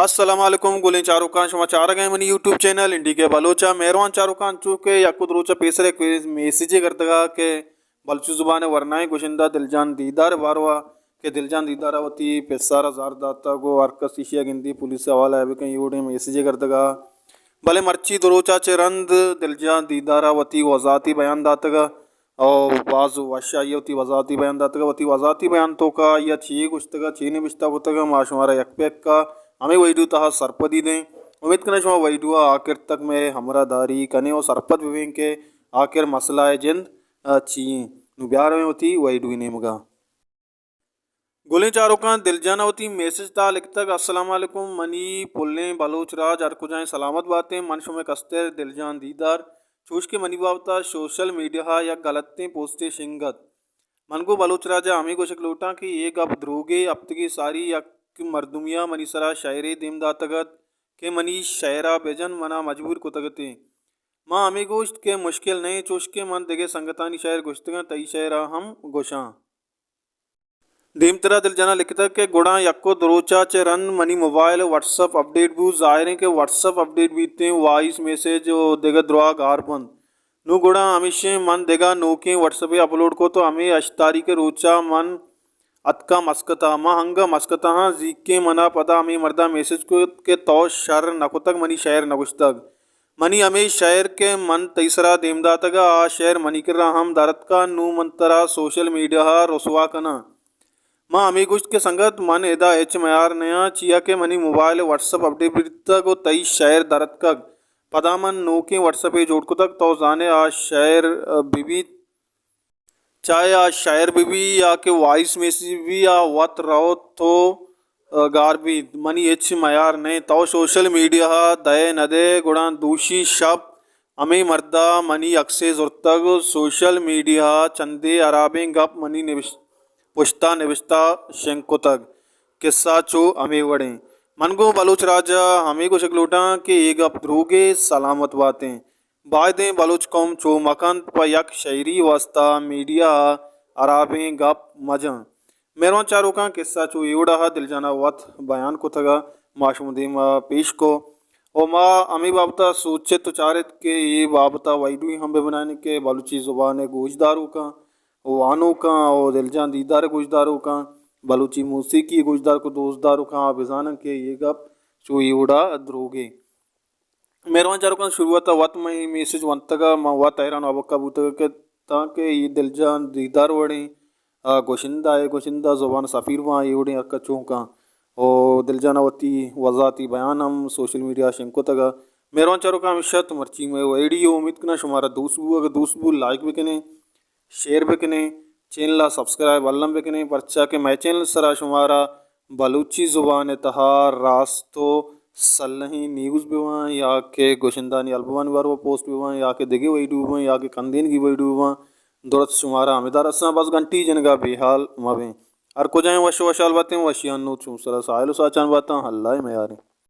السلام علیکم گلیں چاروکاں، شما چارگ ءَ منی یوٹیوب چینل این ڈی کے بلوچ ءَ۔ مہروان چاروکاں، چو کہ یک دو روچ ءَ پیسر یک میسجے گردگ ءَ کہ بلوچی زبان ءِ ورنائیں گشندہ دلجان دیدار ءِ باروا کہ دلجان دیدار ءَ وتی پسار ءَ زہر داتگ ءُ ہر کس ایشی ءَ گندی پولیس ءِ حوالہ ءَ بکن، اے وڑیں میسجے گردگ ءَ۔ بلے مرچی دو روچ ءَ چہ رند دلجان دیدار ءَ وتی وضاحتی بیان داتگ ءُ باز وش آئی ءَ وتی وضاحتی بیان داتگ ءُ وتی وضاحتی بیان توکا آئی ءَ چی گوشتگ ءُ چی نبشتہ کتگ، ما شمارا یک پہ یک ءَ ہمے ویڈیو تہا سرپدی دیں۔ امیت کناں شما ویڈیو ءَ آخر تک مئے ہمراہ داری کنیں ءُ سرپد ببیں کہ آخر مسئلہ ءِ جند ءَ چی ایں۔ نوں بیا رویں وتی ویڈیو ءِ نیمگا۔ گلیں چاروکاں، دلجان ءَ وتی میسج تہا لکھتگ، السلام علیکم منی پلیں بلوچ راج، ہر کجائیں سلامت باتیں۔ من شمئے کستر دلجان دیدار۔ چوش کہ منی بابت ءَ سوشل میڈیا ءَ یک غلطیں پوسٹے شنگ ات۔ من گوں بلوچ راج ءَ ہمے گوشگ لوٹاں کہ اے گپ دروگے۔ ہپتگے ساری یک مردمے ءَ منی سرا شئیرے دیم داتگ ات کہ منی شئیر ءَ بہ جن، من ءَ مجبور کتگ ات ئے۔ ما ہمے گوشت کہ مشکل نہ ایں، چوش کہ من دگہ سنگتانی شئیر گوشتگ اَنت، تئی شئیر ءَ ہم گوشاں۔ دیمترا دلجان ءَ لکھتگ کہ گڑا یک ءُ دو روچ ءَ چہ رند منی موبائل ءِ وٹس اپ اپڈیٹ بوت۔ ظاہر ایں کہ وٹس اپ اپڈیٹ بیت ایں، وائس میسج ءُ دگہ دراہ گار بنت۔ نوں گڑا ہمیش ایں، من دگہ نوکیں وٹس اپے اپلوڈ کت ءُ ہمے ہشت تاریخ ءِ روچ ءَ من اتکاں مسقط ءَ۔ من انگہ مسقط ءَ آں، زیکیں من ءَ پدا ہمے مرد ءَ میسج کت کہ تو شر نہ کتگ، منی شئیر نہ گوشتگ۔ منی ہمے شئیر کہ من تئی سرا دیم داتگ ءَ، آ شئیر منی کرا ہم در اتک ءَ، نوں من ترا سوشل میڈیا ءَ رسوا کناں۔ من ہمے گوشت کہ سنگت، من ادا ہچ میار نیاں، چیا کہ منی موبائل ءِ وٹس اپ اپڈیٹ بیتگ ءُ تئی شئیر در اتکگ۔ پدا من نوکیں وٹس اپے جوڑ کتگ، تو زان ئے آ شئیر، ءَ، بہ بیت، چاہے آ شئیر بہ بی یا کہ وائس میسج بہ بی، آ وت روت ءُ، ءَ، گار بیت، منی ہچ میار نہ اِنت۔ تو سوشل میڈیا ءَ دئے نہ دئے، گڑا دوشی شپ ہمے مرد ءَ منی عکسے زرتگ۔ سوشل میڈیا ءَ چندے ہرابیں گپ منی نبش-، پشت ءَ نبشتہ شنگ کتگ۔ کسہ چو ہمے وڑ اِنت۔ من گوں بلوچ راج ءَ ہمے گوشگ لوٹاں کہ اے گپ دروگے، سلامت بات ایں۔ بائدیں بلوچ قوم چو مہ کنت، پہ یک شئیرے واستا میڈیا ءَ ہرابیں گپ مہ جنت۔ مہروان چاروکاں، کسہ چو اے وڑا ءَ دلجان ءَ وت بیان کتگ ءُ ما شمئے دیم ءَ پیش کو۔ ءُ ما ہمے بابت ءَ سوچت ءُ چارت کہ اے بابت ءَ ویڈیوے ہم بہ بنائیں کہ بلوچی زبان ءِ گوشداروکاں، وانوکاں ءُ دلجان دیدار ءِ گوشداروکاں، بلوچی موسیقی ءِ گوشداروک ءُ دوستداروکاں آ بزانن کہ اے گپ چو اے وڑا دروگے۔ مہروان چاروکاں، شروعات ءَ وت من اے میسج ونتگ ءُ من وت حیران ءُ ہبکہ بوتگ کہ تانکہ اے دلجان دیدار وڑیں، آ، گشندہ، اے گشندہ زبان سفیر باں، اے وڑیں حرکت چون کن؟ ءُ دلجان ءَ وتی وضاحتی بیان ہم سوشل میڈیا ءَ شنگ کتگ۔ مہروان چاروکاں، ہمیش اَت مرچی مئے ویڈیو، امیت کناں شمارا دوست بو، اگہ دوست بو لائک بکنیں، شیئر بکنیں، چینل ءَ سبسکرائب الم بکنیں، پرچا کہ مئے چینل ءِ سرا شمارا بلوچی زبان ءِ تہا راست ءُ سلہیں نیوز بہ باں یا کہ گشندہانی البمانی باروا پوسٹ بہ باں یا کہ دگہ ویڈیو بہ باں یا کہ کندینگی ویڈیو بہ باں، درست شمارا ہمدا رساں۔ بس گھنٹی جنگا بے حال مہ بیں۔ ہر کجائیں وش ءُ وشحال باتیں، وشیانی نود شمئے سرا ساہیل ءُ ساچان باتاں، اللہ ءِ میاریں۔